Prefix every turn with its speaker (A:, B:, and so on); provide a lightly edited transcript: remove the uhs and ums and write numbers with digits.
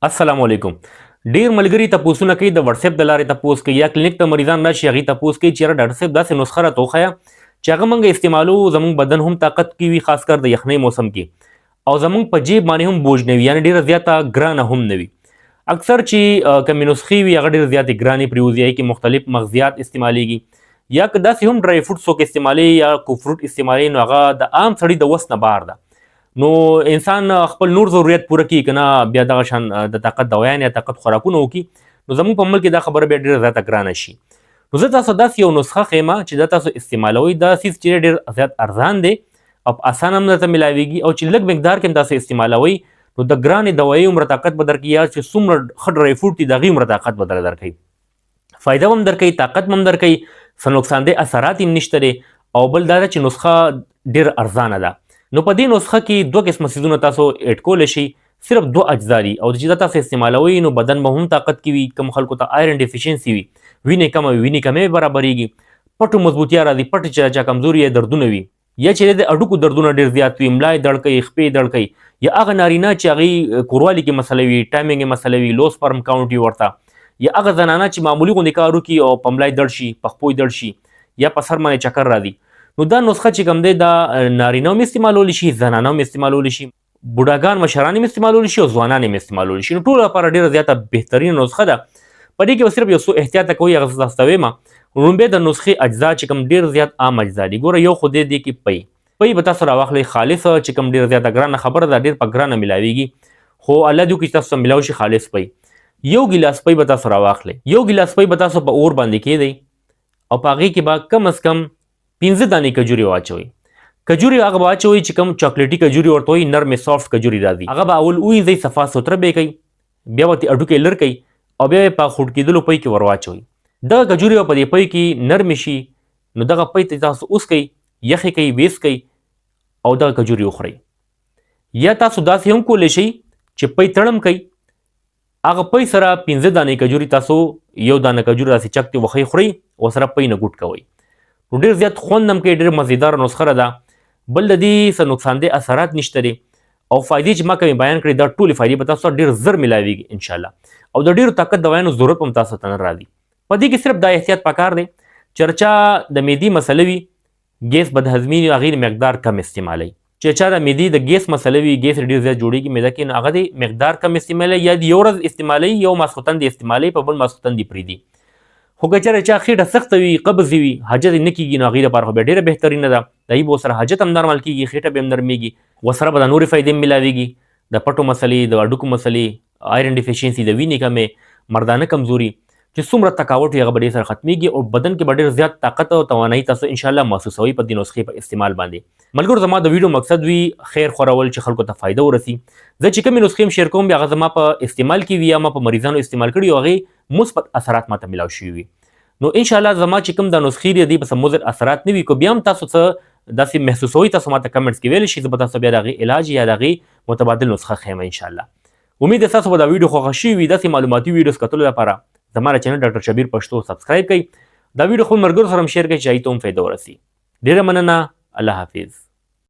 A: السلام علیکم. ډیر ملګری تپوسونه کوي، د واتس اپ د لارې تپوس کوي یا کلینیک ته مریضان راشي، هغې تپوس کوي چې یاره ډاکټر صاحب، داسې نسخه راته وښیه چې هغه موږ استعمالو، زموږ بدن هم طاقت کې وي، خاص کر د یخنۍ موسم کې، او زموږ په جیب باندې هم بوج نه وي، یعنې ډیره زیاته ګرانه هم نه وي. اکثر چې کومې نسخې وي، هغه ډېرې زیاتې ګرانې پرېوځي، هغې کې مختلف مغزیات استعمالیږي، یا که داسې هم ډرای فروټ څوک استعمالوي یا کو فروټ استعمالوي، نو هغه د عام سړي د وس نه بار ده. نو انسان خپل نور ضرورت پوره کړي که نه، بیا دغه شان د طاقت دوایان یا طاقت خوراکونه وکړي، نو زموږ په ملک کې دا خبره بیا ډېره زیاته ګرانه شي. نو زه تاسو داسې یو نسخه ښیم چې دا تاسو استعمالوئ. دا څیز چې ډېر زیات ارزان دی او په اسانه هم درته ملاویږي، او چې لږ مقدار کې هم تاسو استعمالوئ، نو د ګرانې دوایي عمره طاقت به درکړي، یا چې څومره ښه ډرای فروټ دي، د هغې عمره طاقت به درکوي، فایده هم درکوي، طاقت هم درکوي، څه نقصانده اثرات هم نشته دی. او بل دا ده چې نسخه ډېره ارزانه ده. نو په دې نسخه کې دوه قسمه څیزونه تاسو اډ کولی شئ، صرف دوه اجزا دي، او چې دا تاسو استعمالوئ، نو بدن به هم طاقت کې وي. کوم خلکو ته آیرن ډیفیشنسي وي، وینې کمه وي، وینې کمې برابرېږي، پټو مضبوطیا راځي، پټې چې چا کمزوري یا دردونه وي، یا چې د هډوکو دردونه ډېر زیات وي، ملا یې دړ کوي، خپې یې دړ کوي، یا هغه نارینه چې هغې کوروالي کې مسله وي، ټایمینګ یې مسله وي، لو سپرم کاونټ وي ورته، یا هغه زنانه چې معمولي غوندې کار وکړي او په ملا یې دړ شي، په خپو یې دړ شي، یا په سر باندې چکر راځي، نو دا نسخه چې کوم دی، دا نارینه هم استعمالولی شي، زنانه هم استعمالولی شي، بوډاګان مشران هم استعمالولی شي او ځوانان هم استعمالولی شي. نو ټولو لپاره ډېره زیاته بهترینه نسخه ده. په دې کې به صرف یو څو احتیاط کوئ، هغه زه تاسو ته وایم. لومړی د نسخې اجزا چې کوم ډېر زیات عام اجزا دي، ګوره، یو خو دی دې کې پی پی به تاسو راواخلئ، خالص چې کوم ډېره زیاته ګرانه خبره ده، ډېر په ګرانه ملاویږي، خو الله دې وکړي چې تاسو ته ملاو شي. خالص پی، یو ګیلاس پی به تاسو راواخلئ. یو ګیلاس پی به تاسو په اور باندې کېږدئ او په هغې کې به کم از کم 5 دانې کجوري واچوئ. کجوري هغه به واچوئ چې کوم چاکلیټي کجوري ورته وایي، نرمې سافټ کجوري راځي. هغه به اول ووینځئ، صفا سوتره به یې کوئ، بیا به ترې هډوکی لر کوئ او بیا یې په خوټ کېدلو پی کې ورواچوئ. دغه کجوري به په دې پی کې نرمې شي. نو دغه پی ته تاسو وڅکئ، یخې کوئ، ویس کوئ او دغه کجوري وخورئ. یا تاسو داسې هم کولی شئ چې پی تړم کوئ، هغه پی سره 5 دانې کجوري، تاسو یو دانه کجوري داسې چک ته وخی خورئ او سره پی نه ګوټ کوئ، نو ډېر زیات خوند هم کوي، ډېر مزیدار نسخه ده. بل د دې څه نقصانده اثرات نشته دی، او فایدې چې ما کومې بیان کړې، دا ټولې فایدې به تاسو ته ډېر زر ملاویږي ان شاء الله، او د ډېرو طاقت دوایانو ضرورت هم تاسو ته نه راځي. په دې کې صرف دا احتیاط پکار دی، چرچا د معدې مسله وي، ګیس بدهضمي، هغې مقدار کم استعمالوي. چې چا د معدې د ګیس مسله وي، ګیس ډېر زیات جوړیږي معده کې، نو هغه دې مقدار کم استعمالوي، یا یو ورځ استعمالوي، یو ماسخوتن دې استعمالوي، په بل ماسخوتن دې پرېږدي. خو که چېرې چا خېټه سخته وي، قبض وي، حاجت یې نه کېږي، نو هغې لپاره خو بیا ډېره بهترینه ده. د هغې به ورسره حاجت هم نارمل کېږي، خېټه به هم نرمېږي، ورسره به د نورې فایدې هم ملاویږي، د پټو مسلې، د هډوکو مسلې، آیرن ډیفیشنسي، د وینې کمې، مردانه کمزوري، چې څومره تکاوټ وي، هغه به ډېر سره ختمېږي او بدن کې به ډېر زیات طاقت او توانایي تاسو ان شاء الله محسوسوئ په دې نسخې په استعمال باندې. ملګرو، زما د ویډیو مقصد وي خیر خورول، چې خلکو ته فایده ورسي. زه چې کومې نسخې هم شیر کوم، بیا هغه زما په استعمال کې وي یا ما په مریضانو استعمال کړي او هغې مثبت اثرات ماته ملاو شوي وي. نو ان شاء الله زما چې کوم دا نسخې دي، دې به څه مضر اثرات نه وي. که بیا هم تاسو څه داسې محسوسوئ، تاسو ماته کمنټس کې ویلی شئ، زه به تاسو بیا د هغې علاج یا د هغې متبادل نسخه ښیم ان شاء الله. امید ده تاسو به دا ویډیو خوښه شوې وي. داسې معلوماتي ویډیوز کتلو لپاره زما د چینل ډاکټر شبیر پښتو سبسکرایب کړئ. دا ویډیو خپل ملګرو سره هم شیر کړئ چې هغوی ته هم فایده ورسي. ډېره مننه، الله حافظ.